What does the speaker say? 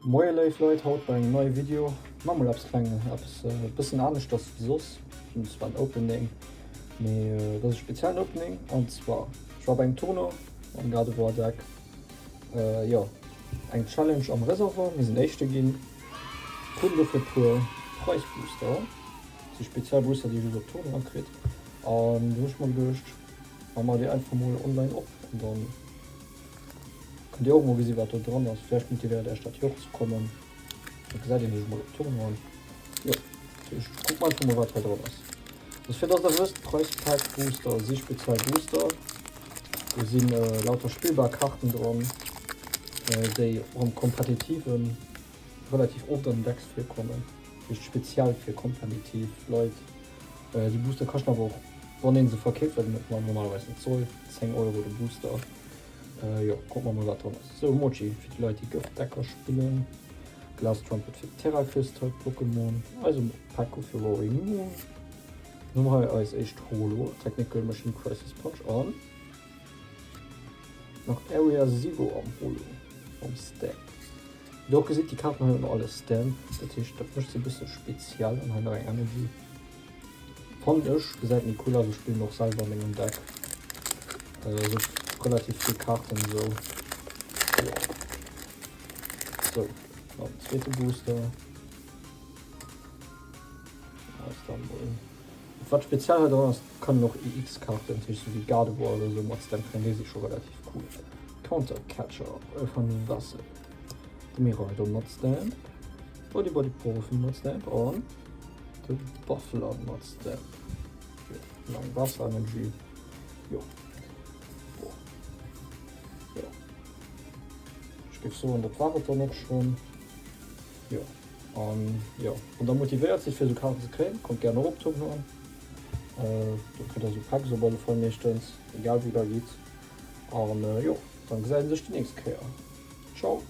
Moie léif Leit, haut bei engem neie Video. Maa mol eppes kleng, eppes e bëssen aneschters wéi soss. Hunn zwar en Opening, mee et ass e speziellen Opening an zwar ech war bei engem Tournoi am Gardevoir Deck. Jo eng Challenge am Reservoir, mir sinn éischte ginn, kruten dofir e puer Prize Booster, si speziell Booster déi ee just op Tournoien kritt an du hunn ech mer geduecht, maa mer déi einfach mol online op an dann Kënnt dir och mol gesi wat do dran ass. Vläicht motivéiert iech dat jo och ze kommen. Da gesäit een sech mol op Tournoi. Jo, ech kuck mer einfach mol wat hei dran ass. Also fir dass der wësst, Price Pack Booster si speziell Booster. Do sinn lauter spillbar Karten dran, déi och am Kompetitiven relativ oft an den Decks virkommen. Dat heescht speziell fir kompetitiv Leit. Déi Booster kaschten awer och, wann ee se verkeeft, wat een normalerweis net soll, 10 Euro de Booster. Jo, kucke mer mol wat dran ass. Sou, Mochi fir déi Leit déi Gëftdecker spillen, Glass Trumpet fir Terra Crystal Pokémon, eise Peko fir Roaring Moon. Dann hu mer hei eis éischt Holo, Technical Machine Crisis Punch an nach Area Zero am Holo mam Stamp. Wéi der och gesitt, déi Kaarten hei hunn all e Stamp, dat heescht dat mécht se e bësse speziell an hei nach eng Energy. Fannen ech, gesäit méi cool aus, ech spillen och selwer an mengem Deck sou relativ vill Kaarten sou. Jo. Sou, dann zweete Booster. Ass dann mol. Wat speziell hei dran ass, kann och EX Kaarten, dat heescht sou wéi Gardevoir oder sou mat Stamp kréien, déi si scho relativ cool. Counter Catcher van Wassel, de Miraidon mat Stamp, Body Body Porphy mat Stamp an De Buffler mat Stamp. Jo, eng Wasser Energy. Jo. Boah. Jo. Ech géif soen, dat war et dann och schonn. Jo. An jo, wann der motivéiert sidd fir esou Kaarten ze kréien, kommt gären och op Tournoi. Do kritt der esou Packs op alle Fall meeschtens, egal wou der gitt. An jo, dann gesäit een sech déi nächst Kéier. Ciao.